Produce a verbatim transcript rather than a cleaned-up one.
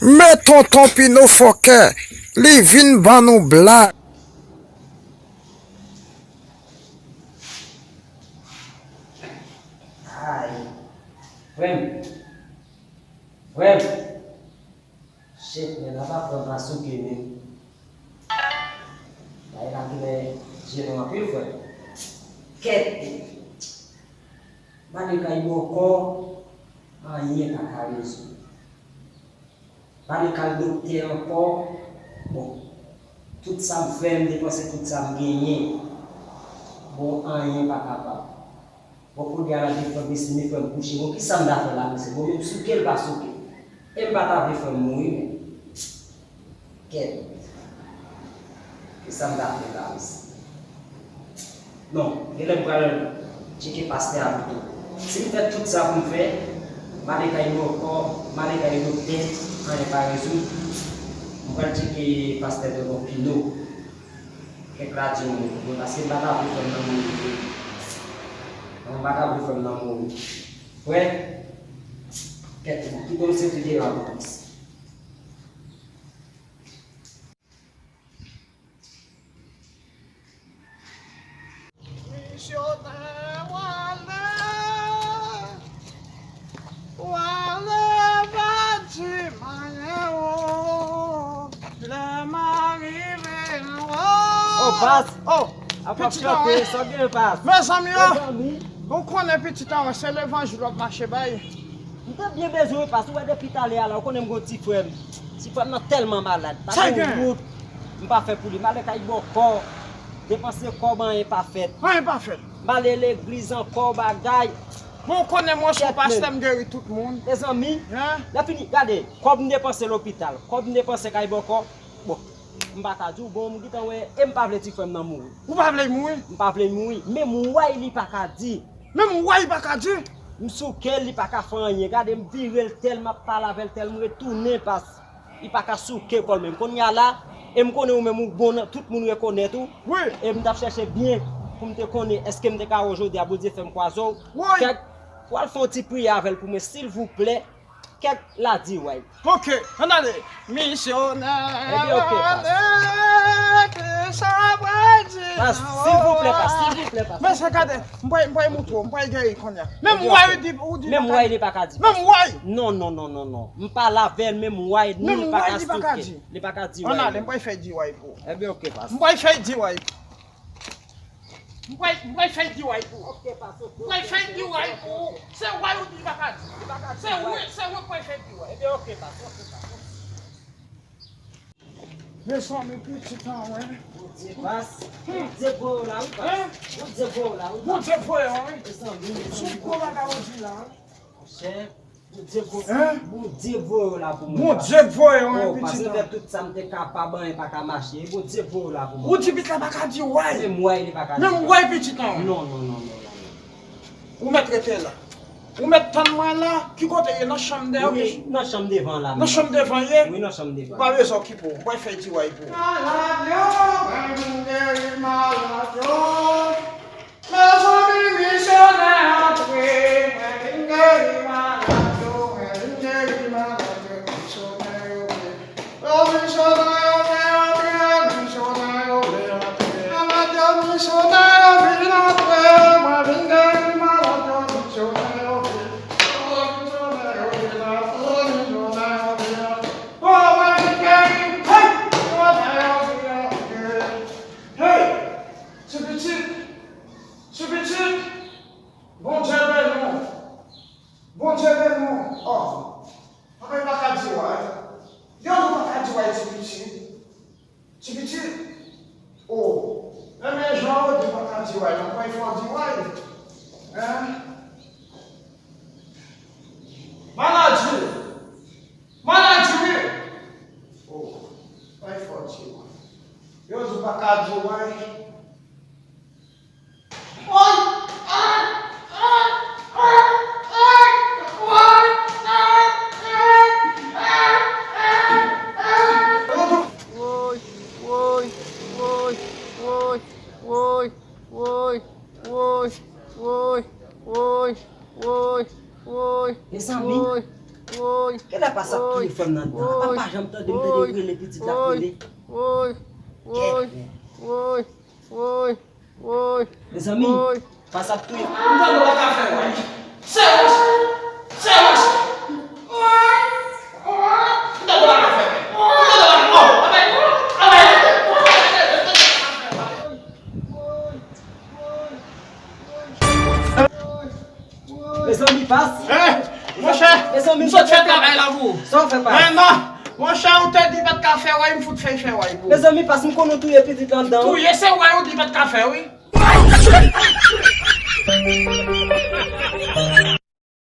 Men tonton Pino fòkè, li vin ban nou blag. Ay, frè m, frè m, shit, men la pa pran pa souke menm. Bagay la genlè jennen anpil, frè m. Kèt! M ale kay bòkò, anyen pa ka rezoud. M ale kay doktè ankò, bon, tout sa m fè, m depanse tout sa m genyen. Bon, anyen pa kapab. Bon, kounye a la, m te pran pistèm, li fè m kouche. Bon, kisa m ta fè la, mesye? Bon, men m souke l pa souke. E m pa ta vle frè m mouri, men. Kèt. Kisa m ta fè la, mesye? Non, genlè m pral tcheke pastè a pito. Si m fè tout sa pou m fè, m ale kay bòkò, m ale kay doktè, anyen pa rezoud, m pral tcheke pastè Tonton Pino. Kèk radyo m, paske m pa ta vle frè m nan mouri vre. Non, m pa ta vle frè m nan mouri. Frè, kèt, kite m soti deyò a pou plis. Misyonè Walè, Walè pa di m anyen o, lè m a rive anwo. Oh, pas. Oh, ap ap chante, sa gen pas. Mezanmi, oh, ou konnen pitit an, se levanjil w ap mache bay. M te byen bezwen w, pas. Ou wè depi talè a la, ou konnen m gon ti frè m. Ti frè m nan tèlman malad. Pa gen wout m pa fè pou li. M ale kay bòkò, depanse kòb, anyen pa fèt. Anyen pa fèt. M ale legliz ankò, bagay. Bon, ou konnen mwen se yon pastè, m geri tout moun. Mezanmi, lè fini, gade, kòb m depanse lopital, kòb m depanse kay bòkò. Bon, m pa ka di w, bon, m gentan wè, e m pa vle ti frè m nan mouri. Ou pa vle l mouri? M pa vle l mouri. Menm way li pa ka di. Menm way li pa ka di? M souke l, li pa ka fè anyen. Gade, m vire l tèl, m ap pale avè l tèl, m retounen pas. Li pa ka souke kò l menm. Kounye a la, e m konnen ou menm ou bon nan, tout moun rekonèt ou. Wi. E m t ap chèche byen pou m te konnen èske m te ka wè w jodi a, Bondye fè m kwaze w. Wi. Kèk, w al fè yon ti priyè avè l pou mwen, silvouplè. Kèk ladiway. Ok, ann ale. Misyonè Walè, kisa w pral di? Pas, silvouplè, pas, silvouplè, pas. Mesye, gade, m pral, m pral moutre w, m pral geri kounye a. Menm way ou di, ou di. Menm way li pa ka di. Menm way. Non, non, non, non, non. M pale avè l, menm way li pa ka souke. Li pa ka di way. Ann ale, m pral fè diway pou ou. Ebyen, ok, pas. M pral fè diway pou ou. M pral, m pral fè l di way pou ou. Ok, pas, ok. M pral fè l di way pou ou. Se way ou di li pa ka di. Li pa ka di way. Se wi, se wi m pral fè l di way. Ebyen, ok, pas, ok, pas. Mezanmi, pitit an, wi. Bondye, pas. Bondye voye w la, wi, pas. Bondye voye w la, wi, pas. Bondye voye w, wi. Mezanmi, mezanmi. Se yon gwo bagay ou di la, wi. Monchè. Bondye voye w la pou mwen. Bondye voye w, wi, pitit an. Paske m fè tout sa m te kapab, anyen pa ka mache. E Bondye voye w la pou mwen. Ou di pitit la pa ka di way. Menm way li pa ka di. Menm way pitit an. Non, non, non, non, non. Ou mèt rete la. Ou mèt tann mwen la. Ki kote ye? Nan chanm dèyè? Wi, nan chanm devan la. Nan chanm devan ye? Wi, nan chanm devan. Ou pa bezwen okipe w. Mwen fè ti way pou ou. Malad yo, mwen vin geri malad yo. Mezanmi, misyonè antre, mwen vin geri malad yo, mwen vin geri malad yo, misyonè yo vle. O misyonè yo vle antre, misyonè yo vle antre. Malad yo, misyonè yo vin antre, mwen vin geri malad yo, misyonè yo vle. O misyonè yo vle antre, misyonè yo vle antre. O mwen vin geri, hey! Misyonè yo vle antre. Hey! Ti pitit! Ti pitit, Bondye beni w. Bondye beni w. O, papa, li pa ka di w, wi. Yo, li pa ka di w, wi, ti pitit. Ti pitit. O, men, men jan w di pa ka di w, wi, nan pwen fò di w, wi. Hein? Maladi. Maladi, wi. O, pwen fò di w, wi. Yo, li pa ka di w, wi. Mezanmi, kilè pas ap pi Fè m nan dan. Apa pa janm tande m tande rele pitit la ap rele. Woy, woy, woy, woy, woy, woy. Mezanmi, Pas ap touye. M tande w pa ka fè wòch. Se wòch. Se wòch. M tande w pa ka fè. M tande w pa ka fè. Mezanmi, Pas. Monchè, m sot fè travay la pou ou. Sa w fè, Pas? Men non. Monchè, ou te di pa t ka fè wòch, m fout fè fè wòch pou ou. Mezanmi, Pas, m konn ou touye pitit la anndan. Touye, se wòch ou di pa t ka fè, wi.